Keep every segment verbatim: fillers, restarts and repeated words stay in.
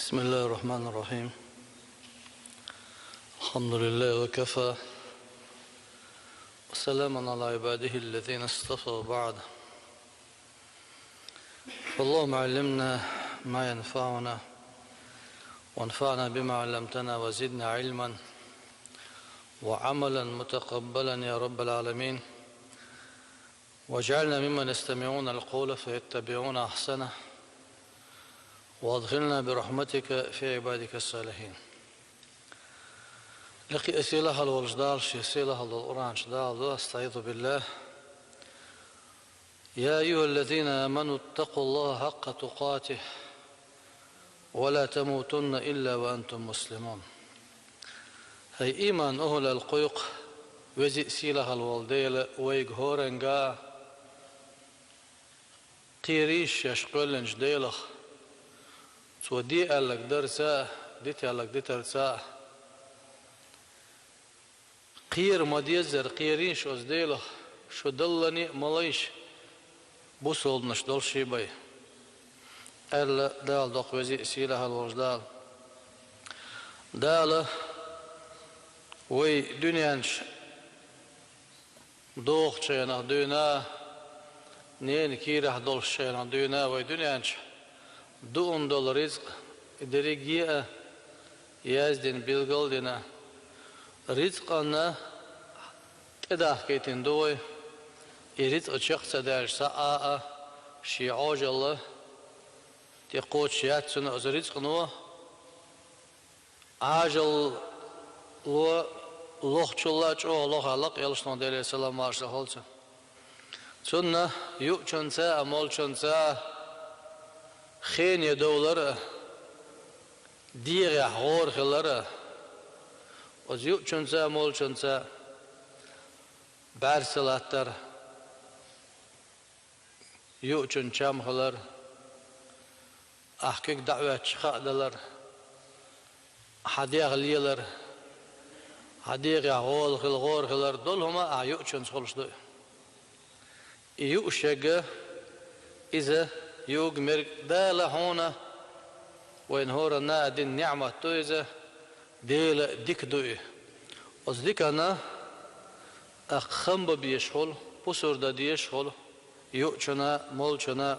بسم الله الرحمن الرحيم. الحمد لله وكفى، وسلام على عباده الذين اصطفى، وبعد. فاللهم علمنا ما ينفعنا، وانفعنا بما علمتنا، وزدنا علما وعملا متقبلا يا رب العالمين. واجعلنا ممن يستمعون القول فيتبعون أحسنه، وأدخلنا برحمتك في عبادك الصالحين. Лекха а сийлахьа а волчу Дала Шен сийлахьалла долу Къуръан чу дала ду: أستعيذ بالله. يا أيها الذين آمنوا اتقوا الله حق تقاته ولا تموتن إلا وأنتم مسلمون. ХӀай, ийман охӀлал, кхойкху Веза а сийлахьа а волу Дела вайга хӀоранга: кхерийша шаьш кхоьллинчу Делах, Цо де аьлларг дарца а, дита аьлларг дитарца а. Кхера ма-деззара кхерийша оцу Делах, шу даллалц а ма лайша, бусалбанаш долуш а бай, аьлла Дала доккха Веза а сийлахьа а волчу Дала. Дала вай дуьнен чу дохучу хенахь дуьйна, ненан кийрахь долчу хенахь дуьйна вай дуьнен чу дуун долу рицкъ, и дерриге а яздина, билгал а дина. Рицкъанна тӀедахкийтина ду вай, и рицкъа чекх ца даьлча, цхьа а, а шен Ӏожалла тӀекхочуш яц цунна оцу рицкъано. Ӏожалло лохучул а чӀогӀа лоха лакъ йолуш ду, Делера салам-маршалла хуьлда цунна. Цунна юучунца а, молчунца а хене довлар а, дегӀехь гӀора хилар а, оцу юучунца а, молчунца а бӀаьрса латтар, юучун чам хилар, ахь куьг дӀахӀоьттича хаа далар, хьан дегӀ лелар, хьан дегӀехь гӀола хила гӀора хилар, долу хӀума ахь юучунца хуьлуш ду. И юуш ерг, иза юург-мерг Дала хьуна вайна хӀоранна а дина неӀмат ду иза, Делан дика ду и. Оцу диканна ахь хам бан безаш хуьлу, пусар дан дезаш хуьлу юучунна а, молчунна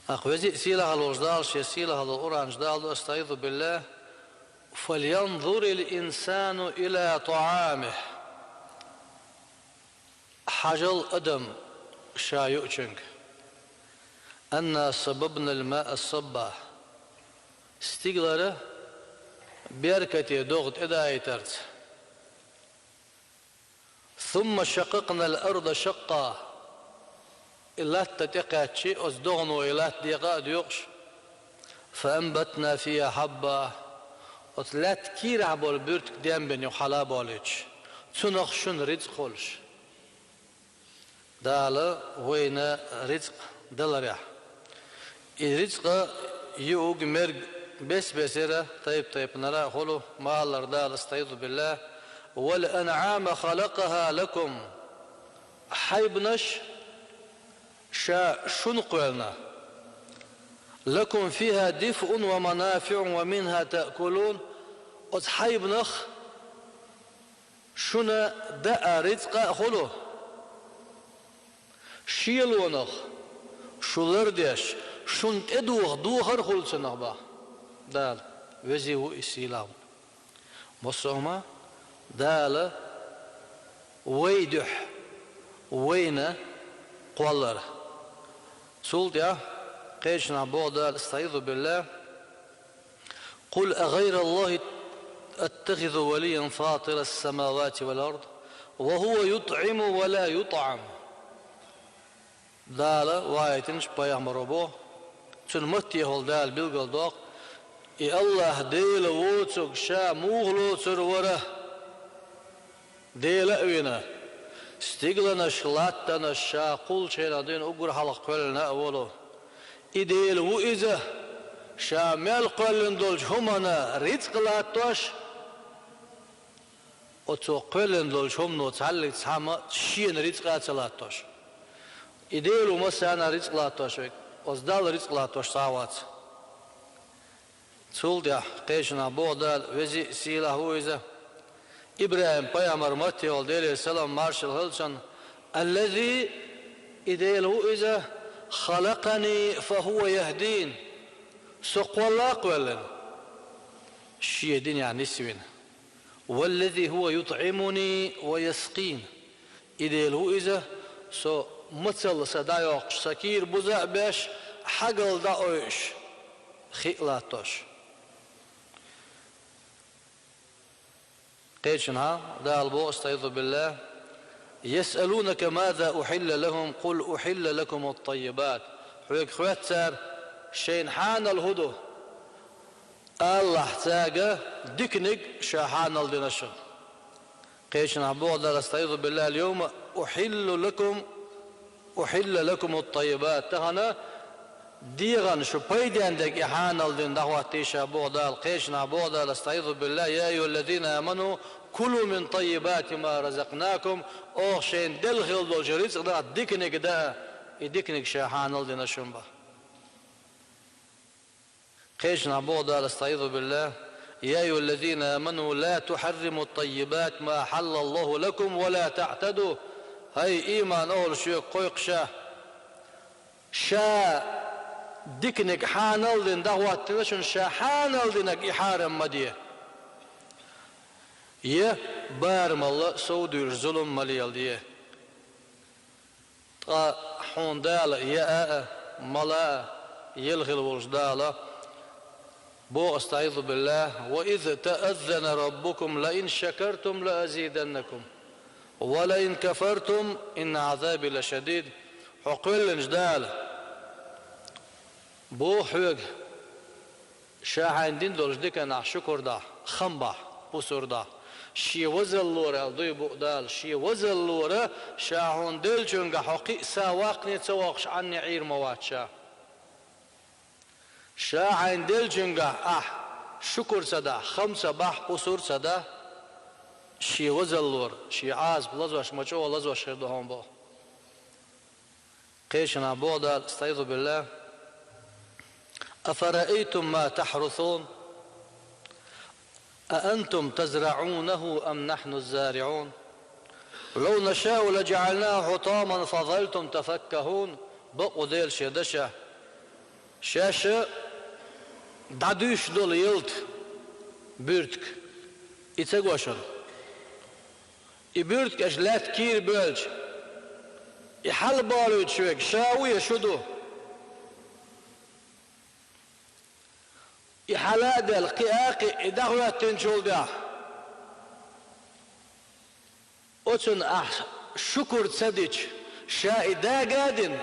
а. Ахь Веза а сийлахьа а волчу Дала Шен сийлахьалла долу Къуръан чу дала ду: أستعيذ بالله. فلينظر الإنسان إلى طعامه. Хьажал адам ша юучуьнга. أنا صببنا الماء صبا. Стигалара беркате догӀа тӀедаийтарца. ثم شققنا الأرض شقا. И латта тӀекхаьччи, оцу догӀано и латта декъа а доькъуш, فأنبتنا فيها حبا. Оцу лаьтта кийрахь болу буьртиг денбина юха хьала а болуьйтуш, цунах шуна рицкъ хуьлуш. Дала вайна рицкъ даларехь. И рицкъа юург-мерг бес-бесара, тайп-тайпанара а хуьлу, ма аллара Дала: أستعيذ بالله. والأنعام خلقها لكم. Хьайбанаш Ша шуна кхоьллина. لكم فيها دفء ومنافع ومنها تأكلون. Оцу хьайбанах шуна даа рицкъа а хуьлу, шелонах шу лардеш, шуна тӀедоха дохар а хуьлу цунах, боху Дала. Веза ву и, сийлахь ву. Массо а хӀума Дала вай дуьхьа вайна кхоллар. Цул тӀаьхьа кхечанхьа боху Дала: أستعيذ بالله. قل أغير الله أتخذ وليا فاطر السماوات والأرض وهو يطعم ولا يطعم. Дала ваийтинчу пайхамаро боху, цуьнан маттехула Дала билгалдоккху: и АллахӀ Дела воцург ша муха лоцур вара? Дела а вина, стигланаш, латтанаш ша кхуллучу хенахь дуьйна уггар хьалха кхоьллина а волу. И Дела ву иза, ша мел кхоьллина долчу хӀуманна рицкъ латтош, оцо кхоьллина долчу хӀумано цхьаьллиг цхьамма шена рицкъа а ца латтош. И Дела ву массарна рицкъ латтош верг, оцу Далла рицкъ латтош цхьа а вац. Цул тӀаьхьа кхечанхьа боху Дала, веза а, сийлахь а ву иза, ИбрахӀим-пайхамар маттехула, Делера салам маршалла хуьлда цунна: «Аллази», и Дела ву иза, «халакъани фа хӀува яхӀдин», со кхолла а кхоьллина, шен динехь нисвина. «Валлази хӀува ютӀимуни ва яскин». И Дела ву иза, со мацалла сан дӀайоккхуш, сан кийра буза а беш, хьагалла дӀаойуш, хи а латтош. Кхечанхьа Дала боху, астагӀфируллахӀ: «Ясъалунака маза ухьилла лахӀум, къул ухьилла лакумут-таййибат». Хьоьга хоьтту цара, шайна хьанал хӀун ду? Аллахь цаьрга диканиг ша хьанал дина шуна. Кхечанхьа боху Дала, астагӀфируллахӀ: «Ал-йовма ухьиллу лакум, ухьилла лакумут-таййибат». Тахана дегӀан шу пайденна дерг и хьанал дина дӀахӀоттийша боху Дала. Кхечанхьа боху Дала, астагӀфируллахӀ: «Я айюхӀаллазина аману, кулу мин таййибати ма разакънакум». Оха шайна делла хилла долчу рицкъанах диканиг даа, и диканиг ша хьанал дина шуна боху. Кхечанхьа боху Дала, астагӀфируллахӀ: «Я айюхӀаллазина аману, ла тухьарриму таййибати ма ахьаллаллахӀу лакум ва ла таӀтаду». ХӀай, ийман охӀла, шоьга кхойкху ша, ша диканиг хьанал дина дӀахӀоттийна шуна, ша хьанал динарг и хьарам ма де. Я барамалла сов дуьйлуш зулам ма леладе. Ткъа хьуна Дала яа а, мала а елла хилла волчу Дала боху, астагӀфируллахӀ: «Ва из тааззана раббукум ла ин шакартум ла азиданнакум, ва ла ин кафартум инна Ӏазаби ла шадид». Хьо кхоьллинчу Дала боху хьоьга, ша хьайна дина долчу диканах шукур дахь, хам бахь, пусар дахь. Шен вазаллора аьлла дуй бу Дала, шен вазаллора ша хьуна деллачуьнгахь хьо кхин а са ваккхане ца воккхуш, Ӏанне Ӏийр ма вац ша. Ша хьайна деллачуьнгахь ахь шукур ца дахь, хам ца бахь, пусар ца дахь, шен вазаллора, шен Ӏазап лазош, ма чӀогӀа лазош хир ду хьуна боху. Кхечанхьа боху Дала, астагӀфируллахӀ: «Афараайтум ма тахьрусун, а антум тазраӀунахӀу ам нахьну ззариӀун, лав нашаъу лажаӀалнахӀу хьутаман фазалтум тафаккахӀун». Бакъ ву Дела шен дашехь: шаьш дӀадуьйш долу ялта, буьртиг, и ца го шуна? И буьртиг аша лаьтта кийра боьлча, и хьалаболуьйтуш верг ша ву я шу ду? И хьала а делла, кхин а кхин а и дӀахӀоьттинчул тӀаьхьа, оцунна ахь шукур ца дича, ша и дага а дина,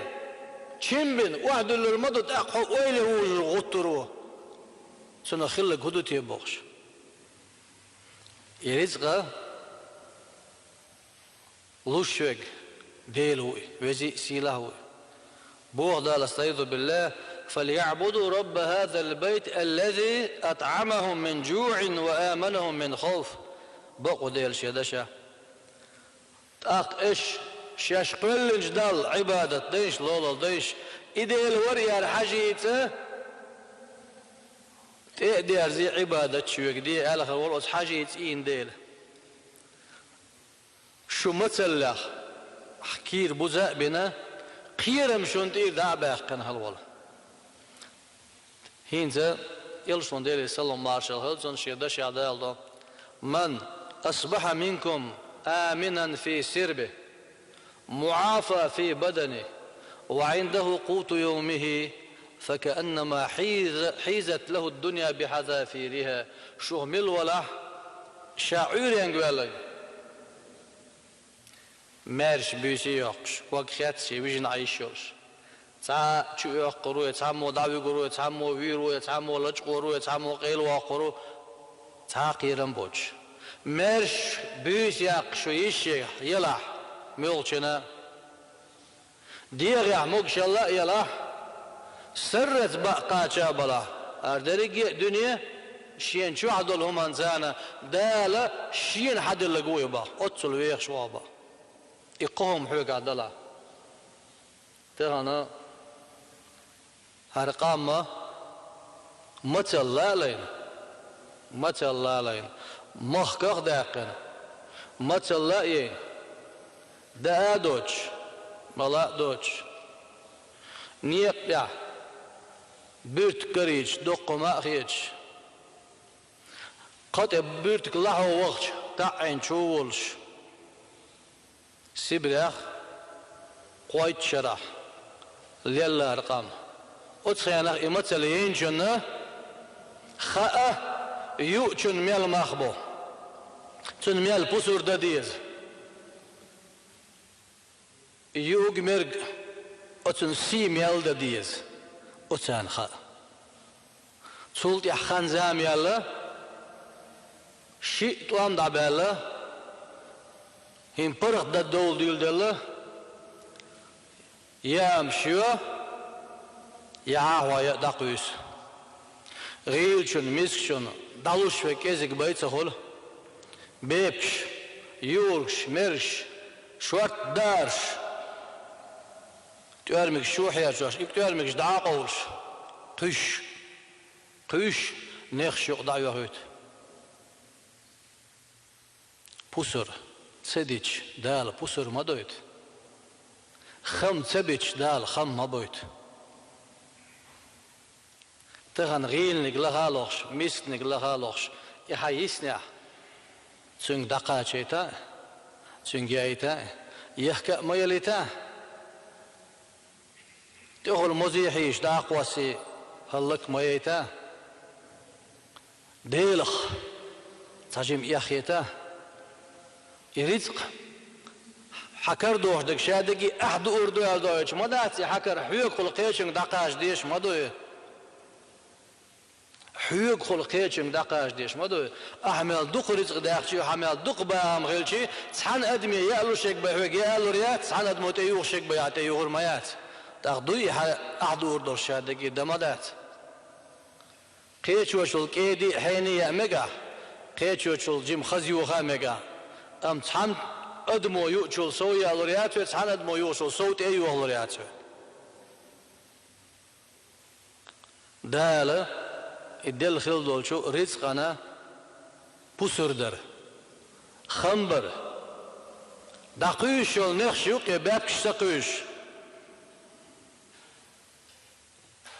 чим бина, охьадуьллур ма ду тӀаккха хьо ойла вужур гӀуттур ву. Цунах хилларг хӀун ду те бохуш? И рицкъа луш верг Дела ву и, везий а, сийлахь а ву и. Боху Дала, астагӀфируллахӀ: «ФальяӀбуду рабба хӀазал байт, аллази атӀамахӀум мин жуӀин ва аманахӀум мин хавф». Бакъ ву Дела шен дашехь. ТӀаккха аша шаьш кхоьллинчу Далла Ӏибадат дайша, лолла дайша, и Дела вара яра хьажийца, тӀе а дерзий, Ӏибадат шоьга де аьлла хир волу оцу хьажийца ийна Дела. Шу мацаллех кийра буза а бина, кхерам шуна тӀера дӀа а баьккхина хила волу. ХӀинца Элчано, Делера салам маршалла хуьлда цунна, шен дашехь даладо: «Ман асбахьа минкум аминан фи сирбихӀи, муӀафа фи бадани, ва Ӏиндаху къуту йовмихӀи, факааннама хьиза-, хьизат лахӀу ддунья бихьазафирихӀа». Шух мила валахь, ша Ӏуьйренга ваьлла, маьрша буьйса а йоккхуш, ког хецна шен вижина Ӏийш йолуш. Цхьа чу оьккхур ву, я цхьаммо дӀавуьгур ву, я цхьаммо вийр ву, я цхьаммо лачкъор ву, я цхьаммо къайлавоккхур ву, цхьа а кхерам боцуш. Маьрша буьйса яккха шу йиш елахь, муьлххачунна а. ДегӀехь могушалла а елахь, сарраца баа кхача а балахь, хӀара дерриге а дуьне шена чохь долу хӀуманца Дала шена хьаделларг ву и боху, оццул вехаш ву хьо боху. И кхо хӀума хьоьгахь далахь. Тахана хӀара къам а, Мацалла а лайна, мацалла а лайна, махках а даьккхина, мацалла а яйна, даа а доцуш, мала а доцуш, некъа тӀехь буьртиг карийча, доккха ма а хеташ, кхо тӀе буьртиг лахьо вахча, таӀийна чу а волуш, Сибрех кхойтта шарахь леллара къам. Оцу хенахь и мацалла яйначунна хаьа, юучун мел мах бу. Цунна мел пусар дан деза. Юург, мерг, оцунна сий мел дан деза. Оцарна хаьа. Цул тӀаьхьа хан-зама яьлла, шиъ тӀом дӀабаьлла, хӀинца паргӀат дан довла дуьйладелла, я амаш йо, я хьахой а дӀакхуьйсу. ГӀийлачун, мискачун дӀалуш верг кӀезиг бен ца хуьлу. Бепигаш, юургаш, мергаш, шортта даарш, тӀоьрмигаш чу а хьерчош, и тӀоьрмигаш дӀа а къовлуш, кхуьйсуш, кхуьйсуш, нехаш юкъа дӀа а йохуьйту. Пусар ца дича, Дала пусар ма дойту. Хам ца бича, Дала хам ма бойту. Тахана гӀийланиг лаха а лохуш, мисканиг лаха а лохуш, и хьан йиснехь, цуьнга дӀакхачийта а, цуьнга яйта а, яхка а ма ялийта а. ТӀехула мозий хьийша дӀа а кхоссий, хӀаллак а ма яйта а. Делах цхьа жима эхь хета. И рицкъ хьан кара дохуш дерг ша дерриге ахь дуур ду аьлла доуьйтуш ма дац, и хьан кара хьоьгахула кхечуьнга дӀакхача дезаш ма ду и. Хьоьгахула кхечуьнга дӀакхача дезаш ма ду и. Ахьа мел дукха рицкъ даьхчи, хьан мел дукха бахам хилчи, цхьана адаме яа луш ерг бен хьоьга яа лур яц, цхьана адамо тӀеюхуш ерг бен ахь тӀеюхур ма яц. ТӀаккха дуй и хьан ахь дуур долуш ша дерриге дан ма дац. Кхечочул кӀеди а, хьени а яа мега ахь, кхечочул жима хаза йоха а мега ахь. Амма цхьана адамо юучул сов яалур яц вай, цхьана адамо юучул сов тӀе а йохалур яц вай. Дала и делла хилла долчу рицкъана пусар дара, хам бара, дӀакхуьйсуш йолу нехаш юккъе баьпкаш ца кхуьйсуш.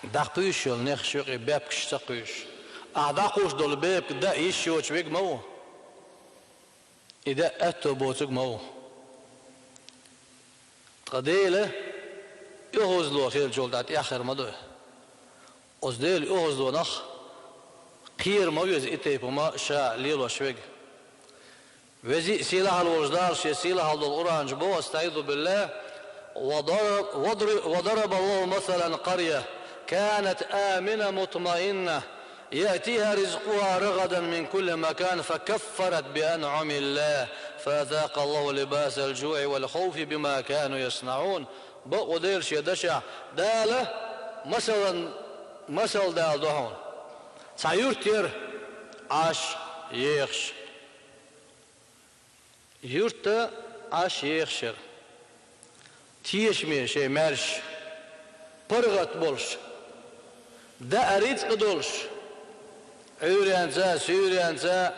ДӀакхуьйсуш йолу нехаш юкъе баьпкаш ца кхуьйсуш. Ахьа дӀакхуьйсуш долу бепиг дан йиш йоцуш верг ма ву. И дан аьтто боцург ма ву. Ткъа Дела оьгӀазло хилчул тӀаьхьа тӀаьххьара ма ду. Оцу Дела оьгӀазлонах кхера ма веза и тайпа ма ша лелош верг. Везий а, сийлахь а волчу Дала шен сийлахь долу Къуръан чу боху: أستعيذ بالله. وضرب, وضرب, وضرب الله مثلا قرية كانت آمنة مطمئنة يأتيها رزقها رغدا من كل مكان فكفرت بأنعم الله فأذاقها الله لباس الجوع والخوف بما كانوا يصنعون. Бакъо Дела шен дашехь, Дала масалан, масал дала до хьуна. Цхьа юрт яра Ӏаш, ехаш. Юрта Ӏаш ехаш яра. Тешаме шайн маьрша, паргӀат болуш, даа рицкъ долуш, Ӏуьйренца, суьйренца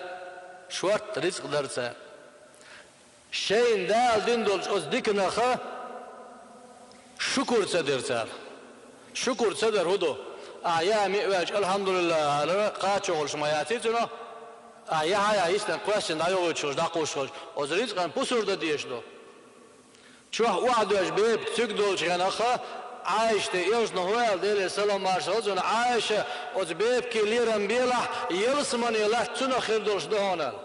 шортта рицкъ дара цара. Шайна Дала дина долчу оцу диканах шукур ца дира цара. Шукур ца дар хӀун ду? Ахьа яа-миъ ваьлча, «АлхьамдулиллахӀ», алара, кхачо хуьлуш ма яций цунах? Ахьа яхьа а яа, йистина кхоьссина дӀайохуьйтуш хуьлуш, дӀакхуьйсуш хуьлуш, оцу рицкъана пусар дан дезаш ду. Чохь охьадоьжна бепиг цуьнга долчу хенахха, Ӏайшата, элчано хӀун аьлла, Делера салам-маршалла хуьлда цунна: «Ӏайша, оцу бепиге лерам белахь, ялсамане латта цунах хир долуш ду хьуна», аьлла.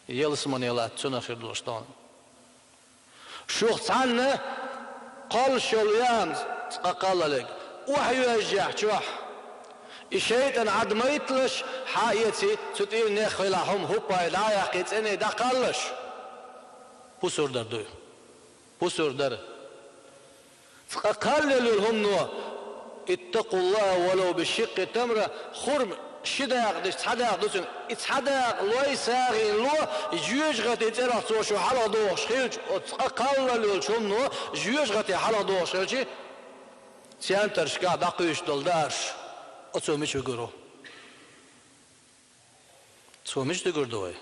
Ялсамане латта цунах хир долуш ду хьуна. Шух цхьанна кхоллуш йолу яам цкъа кхаллалерг охьайоьжжехь чохь, и шайтӀан Ӏад ма йитталаш, хьа а эций, цу тӀера нех хилахь хӀума хӀуппай дӀа а яьккхий, цӀене дӀакхаллалаш. Пусар дар дуй. Пусар дар. Цкъа кхаллалла йолу хӀумано: «اتقوا الله ولو بشق تمرة», хурма ши дакъа дича, цхьа дакъа ду цуьнан, и цхьа дакъа лой сагӀина ло, жоьжахатин цӀерах цо шу хьалха дохуш хилча, оцу цкъа кхаллалла йолчу хӀумано жоьжахате хьалха дохуш хилча, центрашкахь дӀакхуьйсуш долу даарш. Оцо мича вуьгур ву? Цо мича дуьгур ду вай?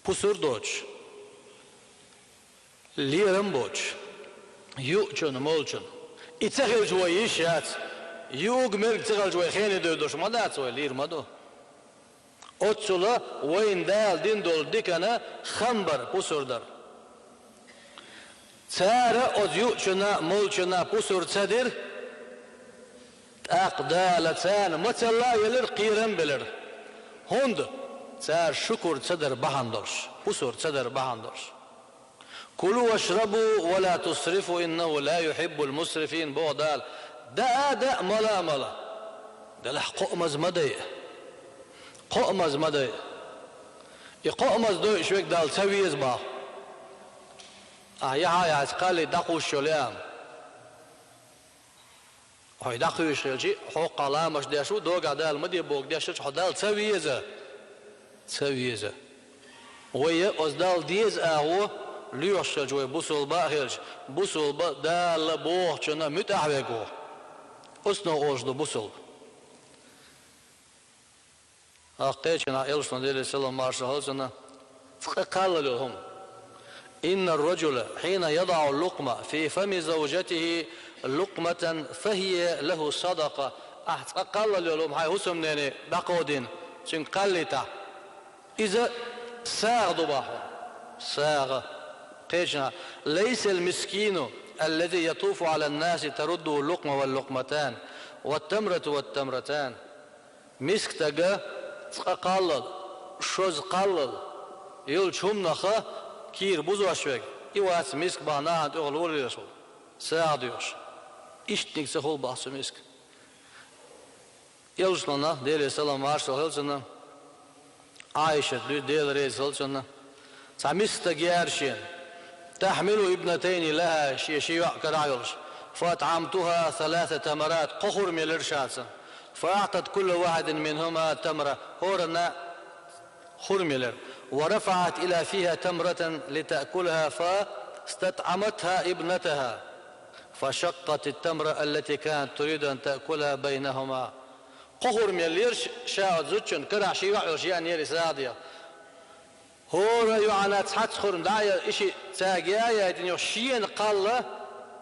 Пусар доцуш, лерам боцуш, юучунна, молчунна. И ца хилча вай йиш яц. Юург, мерг ца хилча вай хене девр долуш ма дац вай, лийр ма ду. Оццула вайна Дала дина долу диканна хам бар, пусар дар. Цара оцу юучунна, молчунна пусар ца дира, тӀаккха Дала царна мацалла а елира, кхерам а белира. ХӀунда? Цара шукур ца дар бахьана долуш, пусар ца дар бахьана долуш. «Кулу вашрабу ва ла тусрифу, иннаху ла юхиббул мусрифин», боху Дала. Даа а даа, мала а мала. Делахь кхоамаза ма дайа. Кхоамаза ма дайа. И кхоамаза дойуш верг Далла ца веза боху. Ахьа яхьа а яц кхалли дӀакхуьйсуш йолу яа. Хьо дӀакхуьйсуш хилча, хьокхахь ламазаш деш ву, дагахь Дала ма де бохург деш хилча, хьо Далла ца веза. Ца веза. Вай оцу Далла деза агӀо лоьхуш хилча, вай бусалба а хилча, бусалба Дала бохучунна муьтӀахь верг ву. Оцунах олуш ду бусалба. ТӀаккха кхечанхьа элчано, Делера салам маршалла хуьлда цунна, цкъа кхаллал йолу хӀума. «Инна ар-раджула хьина ядаӀу лукъма фи фами завжатихи лукъматан фахия лаху садакъа». Ахьа цкъа кхаллал йолу хӀума хьайн хӀусамнене дӀакховдийна, цуьнга кхаллийтахь, иза сагӀа ду боху. СагӀа. Кхечанхьа: «Лайсал мискину аллази ятуфу Ӏалан наси таруддуху лукъма вал лукъматан, ват тамрату ват тамратан». Миска стага цкъа кхаллал, шозза кхаллал йолчу хӀуманах кийра бузош верг, и вац миска боху, нахана тӀехула лоралелаш волу, сагӀа доьхуш. Ишттаниг ца хуьлу боху цу миска. Элчанна, Делера салам маршалла хуьлда цунна, Ӏайшата дуьйцу, Дела реза хуьлда цунна, цхьа миска стаг яра шена. «Тахьмилу ибнатайни лаха», шен ши йоӀ карахь йолуш. «ФаатӀӀамтуха саласа тамарат», кхо хурма елира ша цунна. «ФааӀтат кулла вахьидин минхума тамра», хӀоранна хурма елира. «Ва рафаӀат ила фиха тамратан литаъкулаха, фастатӀӀаматха ибнатаха, фашаккъат ат-тамра аллати канат туриду ан таъкулаха байнахума». Кхо хурма еллера ш-, ша оцу зудчунна, карахь ши йоӀ йолуш еанера и сагӀа деха. ХӀора йоӀана цхьацца хурма дӀа а елла, и шиъ цаьрга яа яйтина, юха шена кхалла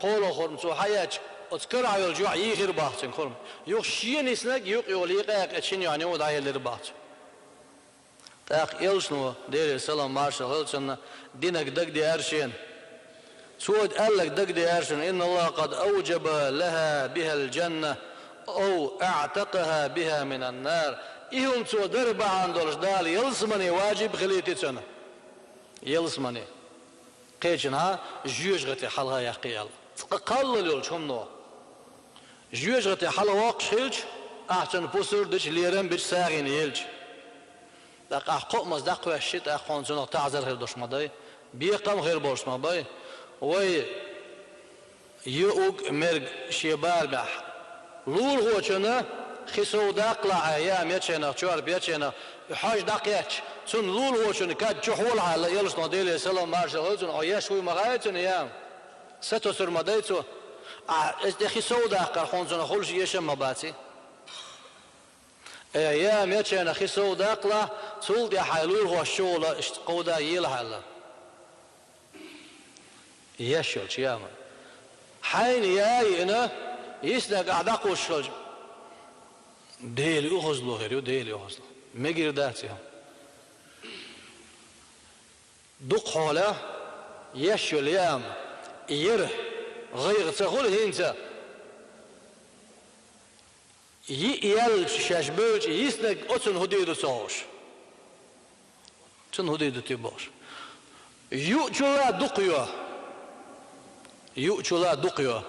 кхоалгӀа хурма цо хьаеача, оцу карахь йолчу йоӀа йийхира боху цуьнга хурма. Юха шена йиснарг юкъа юха лекъа а яьккхи, шина йоӀана юха дӀаеллира боху цо. ТӀаккха элчано, Делера салам маршалла хуьлда цунна, динарг дагадеара шена. Цо аьлларг дагадеара шена: «Инна Аллаха къад авжаба лаха бихал джанна, ав аӀтакъаха биха минан нар». И хӀума цо дар бахьана долуш Дала ялсамане важиб хилийти цунна. Ялсамане. Кхечанхьа жоьжахати тӀе хьалха яккхий аьлла. Цкъа кхаллал йолчу хӀумано. Жоьжахати тӀе хьалха воккхуш хилча, ахь цунна пусар дича, лерам бича, сагӀина елча. ТӀаккха ахь кхоамаза дӀакхоьссича, тӀаккха хьуна цунах таӀзар хир долуш ма дай, бекхам хир болуш ма бай. Вай юург, мерг шен барамехь. Лулахочунна хи сов даккхалахь, яа меченах, чорпа еченах, хьожа дӀакхетча, цунна лулахочунна кад чухьолахь аьлла, элчано, Делера салам маршалла хуьлда цунна, хьо еш вуй ма хаьий цунна яа. Сатосур ма дай цо. Ахь иза тӀе хи сов даккхара хьуна цунах хуьлуш эшам ма баций. Э, яа меченах хи сов даккхалахь, цул тӀаьхьа хьайн лулахошца чугӀула иштта кховда елахь аьлла. Еш йолчу яа ма. Хьайна яа йиъна, йиснарг ахь дӀакхуссуш хилча, Делан оьгӀазло хир ю, Делан оьгӀазло. Мегар дац и хӀума. Дукха хьолехь, еш йолу яа ма, яра, гӀайгӀа ца хуьлу хӀинца. Йиъ яьлча шаьш бевлча, йиснарг оцунна хӀун дийр ду ца хууш. Цунна хӀун дийр ду те бохуш. Юучул а дукха йо. Юучул а дукха йо.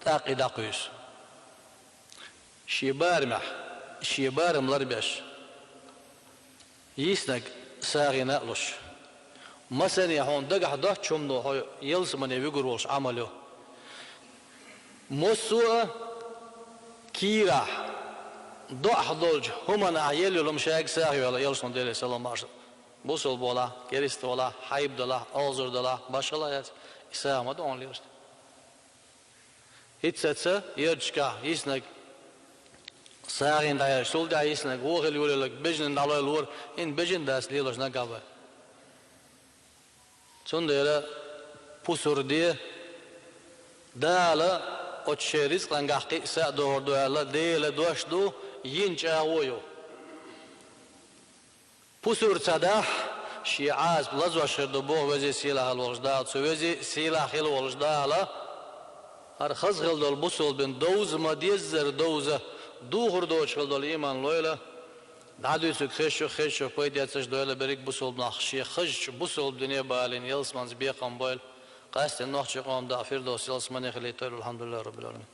ТӀаккха и дӀакхуьйсу. Шен барамехь, шен барам ларбеш. Йиснарг сагӀина а луш. Масане хьуна дагахь доцчу хӀумано хьо ялсамане вуьгур волуш Ӏамал ю. Массо а кийрахь, доӀахь долчу хӀуманна ахь елла йолу хӀума шайга сагӀа йойла, элчано, Делера салам маршалла. Бусалба валахь, керста валахь, хьайба далахь, алзур далахь, башхалла а яц, и сагӀа ма ду хьуна лелаш. ХӀинццалц ярташкахь йиснарг сагӀийна дӀаеш, сул тӀехьа йиснарг, вохийла йолаелларг бежанна дӀалойлалора, хӀана бежан дац лелош нагахь бай. Цундела пусар де, Дала оцу шен рицкъангахь кхин а са а дохур ду аьлла, Делан дош ду, йина чӀагӀо а ю. Пусар ца дахь, шен Ӏазап лазош хир ду боху везий, сийлахь хила волчу Дала. Цу везий, сийлахь хила волчу Дала хӀара хаза хила долу бусалба дин довза, ма-деззара довза, духур доцуш хила долу ийман лойла. ДӀадуьйцург хезча, хезча пайда эцнарш дойла, берриг бусалба нах шен хазачу бусалба дине балийна ялсаманца бекхам бойла. Къаьсттина нохчийн къоман дакъа Фирдовс ялсамане хилийтойла. Алхьамдулиллахи Раббил Ӏаламин.